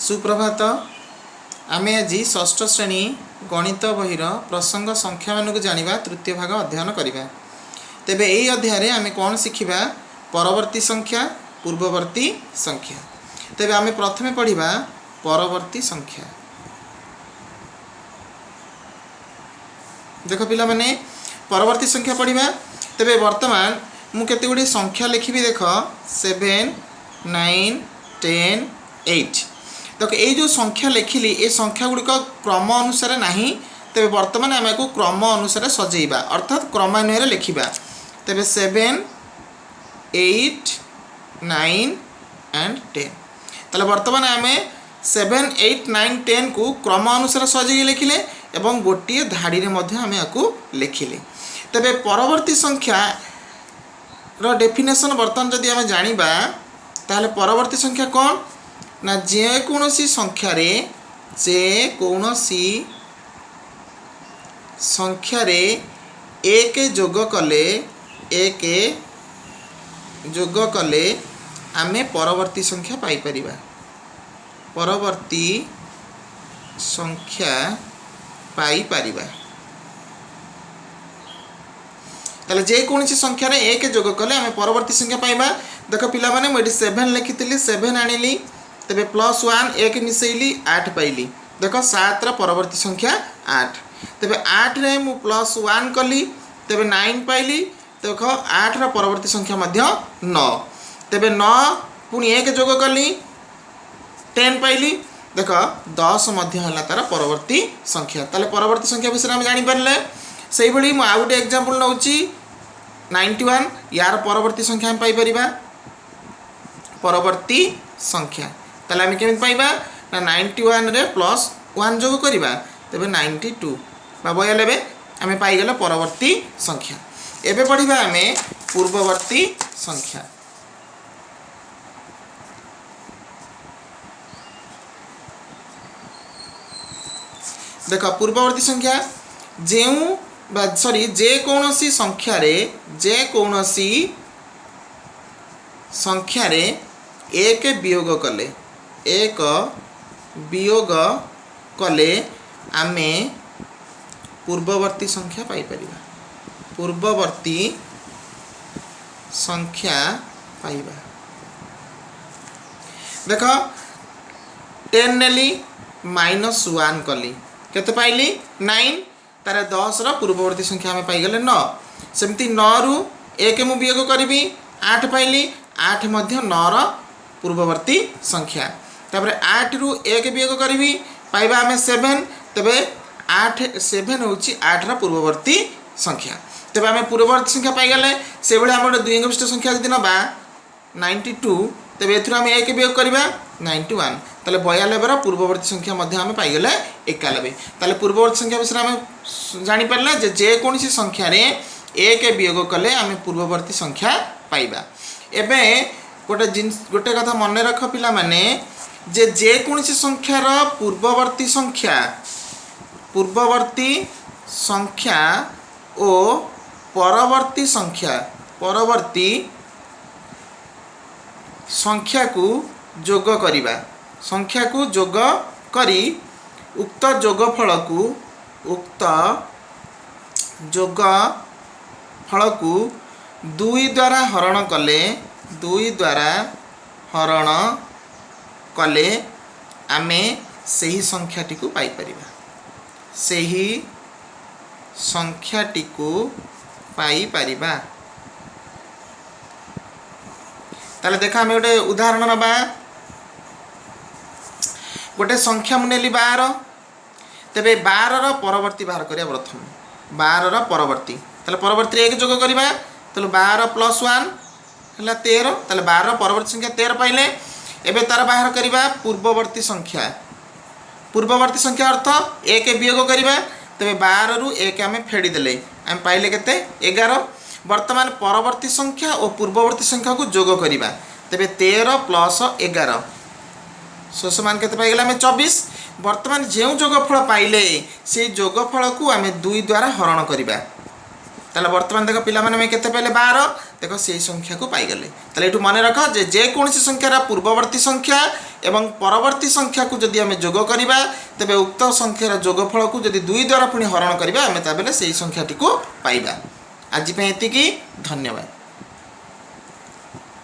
ସୁପ୍ରଭାତ। ଆମେ ଆଜି ଷଷ୍ଠ ଶ୍ରେଣୀ ଗଣିତ ବହିର ପ୍ରସଙ୍ଗ ସଂଖ୍ୟାମାନଙ୍କୁ ଜାଣିବା ତୃତୀୟ ଭାଗ ଅଧ୍ୟୟନ କରିବା। ତେବେ ଏହି ଅଧ୍ୟାୟରେ ଆମେ କ'ଣ ଶିଖିବା? ପରବର୍ତ୍ତୀ ସଂଖ୍ୟା, ପୂର୍ବବର୍ତ୍ତୀ ସଂଖ୍ୟା। ତେବେ ଆମେ ପ୍ରଥମେ ପଢ଼ିବା ପରବର୍ତ୍ତୀ ସଂଖ୍ୟା। ଦେଖ ପିଲାମାନେ, ପରବର୍ତ୍ତୀ ସଂଖ୍ୟା ପଢ଼ିବା। ତେବେ ବର୍ତ୍ତମାନ ମୁଁ କେତେ ଗୁଡ଼ିଏ ସଂଖ୍ୟା ଲେଖିବି। ଦେଖ, 7, 9, 10, 8। ଦେଖ, ଏଇ ଯେଉଁ ସଂଖ୍ୟା ଲେଖିଲି, ଏ ସଂଖ୍ୟା ଗୁଡ଼ିକ କ୍ରମ ଅନୁସାରେ ନାହିଁ। ତେବେ ବର୍ତ୍ତମାନ ଆମେ ଏହାକୁ କ୍ରମ ଅନୁସାରେ ସଜେଇବା, ଅର୍ଥାତ୍ କ୍ରମାନ୍ୱୟରେ ଲେଖିବା। ତେବେ 7, 8, 9 ଆଣ୍ଡ 10। ତାହେଲେ ବର୍ତ୍ତମାନ ଆମେ 7, 8, 9, 10କୁ କ୍ରମ ଅନୁସାରେ ସଜେଇକି ଲେଖିଲେ ଏବଂ ଗୋଟିଏ ଧାଡ଼ିରେ ମଧ୍ୟ ଆମେ ଏହାକୁ ଲେଖିଲେ। ତେବେ ପରବର୍ତ୍ତୀ ସଂଖ୍ୟାର ଡେଫିନେସନ୍ ବର୍ତ୍ତମାନ ଯଦି ଆମେ ଜାଣିବା, ତାହେଲେ ପରବର୍ତ୍ତୀ ସଂଖ୍ୟା କ'ଣ ନା ଯେକୌଣସି ସଂଖ୍ୟାରେ ଏକ ଯୋଗ କଲେ, ଏକ ଯୋଗ କଲେ ଆମେ ପରବର୍ତ୍ତୀ ସଂଖ୍ୟା ପାଇପାରିବା। ପରବର୍ତ୍ତୀ ସଂଖ୍ୟା ପାଇପାରିବା। ତାହେଲେ ଯେକୌଣସି ସଂଖ୍ୟାରେ ଏକ ଯୋଗ କଲେ ଆମେ ପରବର୍ତ୍ତୀ ସଂଖ୍ୟା ପାଇବା। ଦେଖ ପିଲାମାନେ, ମୁଁ ଏଠି 7 ଲେଖିଥିଲି, 7 ଆଣିଲି। ତେବେ ପ୍ଲସ୍ 1, ଏକ ମିଶେଇଲି, 8 ପାଇଲି। ଦେଖ, 7ର ପରବର୍ତ୍ତୀ ସଂଖ୍ୟା 8। ତେବେ 8ରେ ମୁଁ ପ୍ଲସ୍ 1 କଲି, ତେବେ 9 ପାଇଲି। ଦେଖ, 8ର ପରବର୍ତ୍ତୀ ସଂଖ୍ୟା ମଧ୍ୟ 9। ତେବେ 9 ପୁଣି ଏକ ଯୋଗ କଲି, 10 ପାଇଲି। ଦେଖ, 10 ମଧ୍ୟ ହେଲା ତା'ର ପରବର୍ତ୍ତୀ ସଂଖ୍ୟା। ତାହେଲେ ପରବର୍ତ୍ତୀ ସଂଖ୍ୟା ବିଷୟରେ ଆମେ ଜାଣିପାରିଲେ। ସେଇଭଳି ମୁଁ ଆଉ ଗୋଟେ ଏକ୍ଜାମ୍ପଲ୍ ନେଉଛି, 91। ୟାର ପରବର୍ତ୍ତୀ ସଂଖ୍ୟା ଆମେ ପାଇପାରିବା। ପରବର୍ତ୍ତୀ ସଂଖ୍ୟା ତାହେଲେ ଆମେ କେମିତି ପାଇବା ନା 91ରେ ପ୍ଲସ୍ 1 ଯୋଗ କରିବା, ତେବେ 92 ବା 92 ଆମେ ପାଇଗଲେ ପରବର୍ତ୍ତୀ ସଂଖ୍ୟା। ଏବେ ପଢ଼ିବା ଆମେ ପୂର୍ବବର୍ତ୍ତୀ ସଂଖ୍ୟା। ଦେଖ, ପୂର୍ବବର୍ତ୍ତୀ ସଂଖ୍ୟା ଯେଉଁ ବା ସରି ଯେକୌଣସି ସଂଖ୍ୟାରେ ଏକ ବିୟୋଗ କଲେ, ଏକ ବିୟୋଗ କଲେ ଆମେ ପୂର୍ବବର୍ତ୍ତୀ ସଂଖ୍ୟା ପାଇପାରିବା। ପୂର୍ବବର୍ତ୍ତୀ ସଂଖ୍ୟା ପାଇବା। ଦେଖ, 10 ନେଲି, ମାଇନସ୍ 1 କଲି, କେତେ ପାଇଲି? 9। ତାର 10ର ପୂର୍ବବର୍ତ୍ତୀ ସଂଖ୍ୟା ଆମେ ପାଇଗଲେ 9। ସେମିତି 9ରୁ ଏକ ମୁଁ ବିୟୋଗ କରିବି, 8 ପାଇଲି। 8 ମଧ୍ୟ 9ର ପୂର୍ବବର୍ତ୍ତୀ ସଂଖ୍ୟା। ତାପରେ 8ରୁ ଏକ ବିୟୋଗ କରିବି, ପାଇବା ଆମେ 7। ତେବେ 8, 7 ହେଉଛି 8ର ପୂର୍ବବର୍ତ୍ତୀ ସଂଖ୍ୟା। ତେବେ ଆମେ ପୂର୍ବବର୍ତ୍ତୀ ସଂଖ୍ୟା ପାଇଗଲେ। ସେଭଳି ଆମେ ଗୋଟେ ଦୁଇ ଅଙ୍କ ବିଶିଷ୍ଟ ସଂଖ୍ୟା ଯଦି ନେବା 92, ତେବେ ଏଥିରୁ ଆମେ ଏକ ବିୟୋଗ କରିବା, 91। ତାହେଲେ 92ର ପୂର୍ବବର୍ତ୍ତୀ ସଂଖ୍ୟା ମଧ୍ୟ ଆମେ ପାଇଗଲେ 91। ତାହେଲେ ପୂର୍ବବର୍ତ୍ତୀ ସଂଖ୍ୟା ବିଷୟରେ ଆମେ ଜାଣିପାରିଲେ ଯେ ଯେକୌଣସି ସଂଖ୍ୟାରେ ଏକ ବିୟୋଗ କଲେ ଆମେ ପୂର୍ବବର୍ତ୍ତୀ ସଂଖ୍ୟା ପାଇବା। ଏବେ ଗୋଟେ ଜିନିଷ, ଗୋଟେ କଥା ମନେ ରଖ ପିଲାମାନେ, ଯେ ଯେକୌଣସି ସଂଖ୍ୟାର ପୂର୍ବବର୍ତ୍ତୀ ସଂଖ୍ୟା ଓ ପରବର୍ତ୍ତୀ ସଂଖ୍ୟାକୁ ଯୋଗ କରିବା, ସଂଖ୍ୟାକୁ ଯୋଗ କରି ଉକ୍ତ ଯୋଗ ଫଳକୁ 2 ଦ୍ୱାରା ହରଣ କଲେ, 2 ଦ୍ୱାରା ହରଣ କଲେ ଆମେ ସେହି ସଂଖ୍ୟାଟିକୁ ପାଇପାରିବା। ସେହି ସଂଖ୍ୟାଟିକୁ ପାଇପାରିବା। ତାହେଲେ ଦେଖ, ଆମେ ଗୋଟେ ଉଦାହରଣ ନେବା। ଗୋଟେ ସଂଖ୍ୟା ମୁଁ ନେଲି 12। ତେବେ 12ର ପରବର୍ତ୍ତୀ ବାହାର କରିବା ପ୍ରଥମେ। 12ର ପରବର୍ତ୍ତୀ, ତାହେଲେ ପରବର୍ତ୍ତୀରେ ଏକ ଯୋଗ କରିବା। ତାହେଲେ 12 ପ୍ଲସ୍ 1 ହେଲା 13। ତାହେଲେ 12ର ପରବର୍ତ୍ତୀ ସଂଖ୍ୟା 13 ପାଇଲେ। ଏବେ ତାର ବାହାର କରିବା ପୂର୍ବବର୍ତ୍ତୀ ସଂଖ୍ୟା। ପୂର୍ବବର୍ତ୍ତୀ ସଂଖ୍ୟା ଅର୍ଥ ଏକ ବିୟୋଗ କରିବା। ତେବେ 12ରୁ ଏକ ଆମେ ଫେଡ଼ିଦେଲେ, ଆମେ ପାଇଲେ କେତେ? 11। ବର୍ତ୍ତମାନ ପରବର୍ତ୍ତୀ ସଂଖ୍ୟା ଓ ପୂର୍ବବର୍ତ୍ତୀ ସଂଖ୍ୟାକୁ ଯୋଗ କରିବା। ତେବେ 13 ପ୍ଲସ୍ 11 ସମାନ କେତେ ପାଇଗଲେ ଆମେ? 24। ବର୍ତ୍ତମାନ ଯେଉଁ ଯୋଗଫଳ ପାଇଲେ, ସେଇ ଯୋଗଫଳକୁ ଆମେ 2 ଦ୍ୱାରା ହରଣ କରିବା। ତାହେଲେ ବର୍ତ୍ତମାନ ଦେଖ ପିଲାମାନେ, ଆମେ କେତେ ପାଇଲେ? 12। ଦେଖ, ସେଇ ସଂଖ୍ୟାକୁ ପାଇଗଲେ। ତାହେଲେ ଏଠୁ ମନେ ରଖ ଯେ ଯେକୌଣସି ସଂଖ୍ୟାର ପୂର୍ବବର୍ତ୍ତୀ ସଂଖ୍ୟା ଏବଂ ପରବର୍ତ୍ତୀ ସଂଖ୍ୟାକୁ ଯଦି ଆମେ ଯୋଗ କରିବା, ତେବେ ଉକ୍ତ ସଂଖ୍ୟାର ଯୋଗଫଳକୁ ଯଦି 2 ଦ୍ୱାରା ପୁଣି ହରଣ କରିବା, ଆମେ ତାହେଲେ ସେଇ ସଂଖ୍ୟାଟିକୁ ପାଇବା। ଆଜି ପାଇଁ ଏତିକି, ଧନ୍ୟବାଦ।